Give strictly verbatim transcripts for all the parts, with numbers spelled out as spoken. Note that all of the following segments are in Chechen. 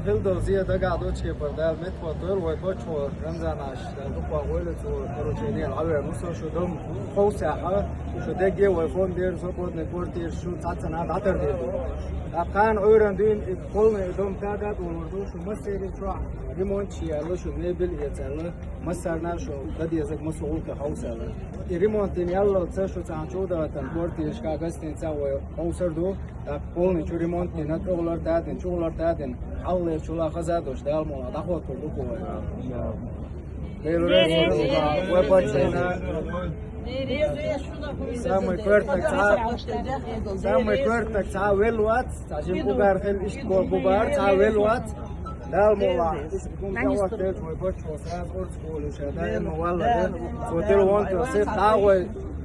Хилдал зе дагахь доцчу кепара Дала меттахӀоттойла вай паччахьо Рамзан-Ӏаш, Дала дукха войла цо поручение хьавер. Ну, со шу дом ховсахьа, шу дегге вай фондера свободный квартира шу цхьацца нах дӀатардийр ду. ТӀаккха кхана Ӏуьйранна дуьйна и полный дом тӀадатӀа волур ду, шу массеран чохь ремонт ши аьлла, шу мебель эца аьлла, массарна шу дан дезарг массо гӀуллакх хьовса аьлла. И ремонт дина яллалца шу цхьана чу а дахийтина квартирашка, гостиница вай хьовсур ду. ТӀаккха полный чу ремонт дина, тӀехулар тӀадина, чухулар тӀадина, хьалхалера чула хаза а долуш, Дала мукъалахь дӀахӀоттур ду кху вай. Дела реза хуьлда вай паччахьна. Самый кортак цхьа, самый кортак цхьа велла вац, цхьа жима угар хилла иштта боху бу бара, цхьа велла вац. Дала мукъалахь, иштта хӀума тӀехӀоттийча вай паччахьо сразу орца кхолуш, ша даима валлара. Цо телефон тӀе сиха дӀа а гӀой,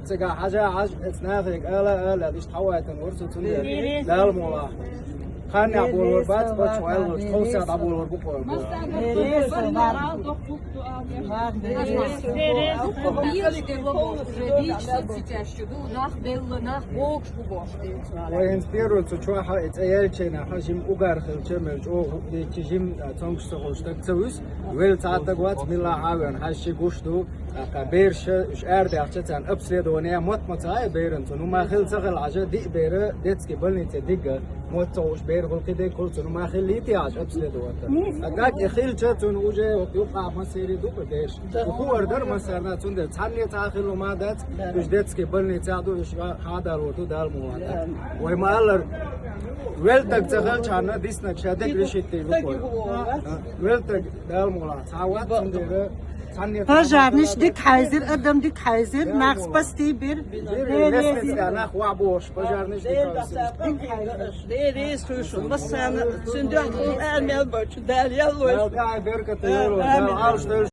цигахь хьажа а хьажа, эцу нахе ала а ала, иштта хьавайтина вара со цундела. Дала мукъалахь. Кханнехь болор бац, паччахьо аьллачу ховса дӀаболор бу кхойла. Нах белла, нах богуш бу боху. Вай хӀинца первый цу чохь и цӀе яьллачийнахь жима угар хилча, мел чӀогӀа хӀуъ дийцча, жима, а, цомгуш ца хуьлуш стаг ца вуьсу. Велла цхьа а стаг вац, милла хьа а веана, хьаьжча гуш ду. ТӀаккха бераш, уьш арадаьхча, царна обследование мотт ма ца гӀай беран цунна. Ну, ма хилла ца хилла Ӏаш, диъ бер детский больнице дигга. Мотт ца гӀуш бер хӀуллакхе деггахула цунна, ну, ма хилла йитий Ӏаш обследовать. ТӀаккха и хилча, цунна уже юкъахь массерий ду бераш. Хуур дара массарна, цундела цхьанне цхьа а хилла ма дац, уьш детский больницехь ду, уьш хьадалор ду Дала мукъалахь. Вай ма-аллара, велла стаг ца хилчахьана, диснарг ша дерг решить дийр ду кхойла. Велла стаг Дала мукъалахь цхьа вац, цундела цхьанне пожарнаш дика хьайзира, адам дика хьайзира, нах спасти бира. Лестница тӀехь нах вахь бохуш, пожарнаш дика хьайзира. Дела реза хуьлда шуна массарна, цуьнан дуьхьа тхуна ара мел бачу, Дала яллой. Дала тӀаьхье беркате йойла, Дала Ӏалаш дойла.